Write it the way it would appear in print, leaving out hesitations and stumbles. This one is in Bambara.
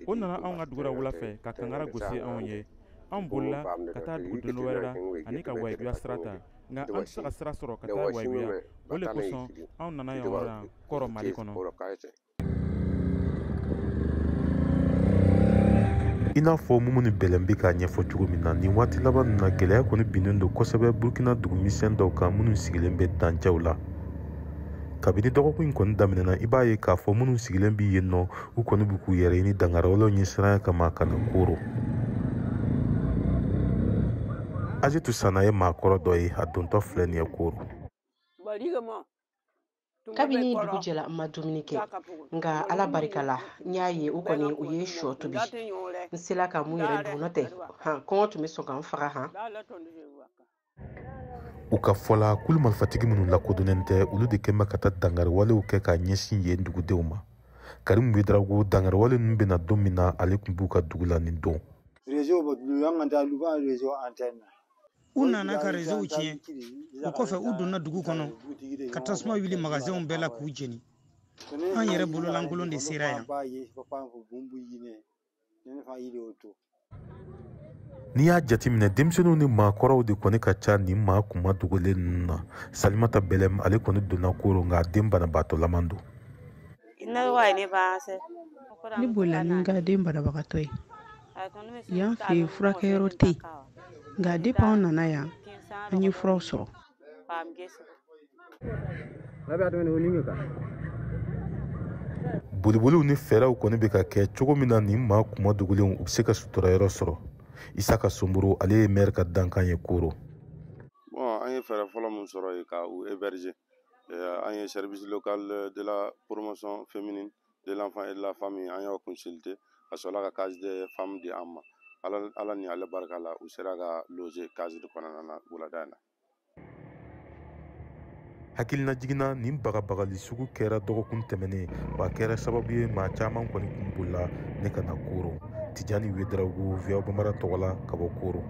O nana anw ka dugu la wula fɛ ka kangara gosi anw ye. Anw bolila ka taa duguden wɛrɛ la ani ka wajibiya sira ta, nka an tɛ se ka sira sɔrɔ ka taa wajibiya. O de kosɔn anw nana yan yɔrɔ kɔrɔ Mali kɔnɔ. I n'a fɔ Mumuni Bɛlɛn bɛ k'a ɲɛfɔ cogo min na, nin waati laban ninnu na, gɛlɛya kɔni binnen don kosɛbɛ Burukina dugumisɛn dɔw kan minnu sigilen bɛ dancɛw la. Kabini dɔgɔkun in kɔni daminɛna, i b'a ye k'a fɔ minnu sigilen bɛ yen nɔ, u kɔni b'u k'u yɛrɛ ɲini dangarawalew ɲɛsiranya kama ka na Koro. Ajetu Sana ye maakɔrɔ dɔ ye, a dontɔ filɛ nin ye Koro. Kabini dugu jɛla, n ma dumuni kɛ, nka Ala barika la, n y'a ye u kɔni u ye sɔ tobi, n sela ka mun yɛrɛ dun, n'o tɛ han kɔngɔ tun bɛ sɔn ka n faga han. U ka fɔ la, kulu marifatigi minnu lakodɔnnen tɛ, olu de kɛn bɛ ka taa dangariwalew kɛ k'a ɲɛsin yen dugudenw ma. Karimu Ouédraogo, dangariwale ninnu bɛna don min na, ale tun b'u ka dugu la nin don. U nana ka réseau tiɲɛ. O kɔfɛ, u donna dugu kɔnɔ ka tasuma wuli magasinw bɛɛ la k'u jeni. An yɛrɛ bololankolon de sera yan. N'i y'a jateminɛ, denmisɛnninw ni maakɔrɔw de kɔni ka ca nin maa kuma dogolen ninnu na. Salimata Bɛlɛm, ale kɔni donna Koro, nka a den banabaatɔlaman don. Ne bolila ni n ka den banabagatɔ ye. Yan fɛ yen, furakɛyɔrɔ tɛ yen, nka depuis anw nana yan, an ye furaw sɔrɔ. Boliboliw ni fɛɛrɛw kɔni bɛ ka kɛ cogo min na, nin maa kuma dogolenw u bɛ se ka suturayɔrɔ sɔrɔ. Isaka Somboro, ale ye maire ka dankan ye Koro. Bon, an ye fɛɛrɛ fɔlɔ min sɔrɔ yen ka u héberger, an ye service local de la promotion féminine, de l'enfant et de la famille, an y'o consulter, ka sɔrɔ ka case des femmes di an ma. Ala ni ale barika la, u sera ka loger case de kɔnɔna na wulada in na. Hakilina jiginna, nin bagabagali sugu kɛra dɔgɔkun tɛmɛnen, wa a kɛra sababu ye maa caman kɔni kun bolila ne ka na Koro. Tijani Ouédraogo, VOA Bambara tɔgɔ la ka bɔ Koro.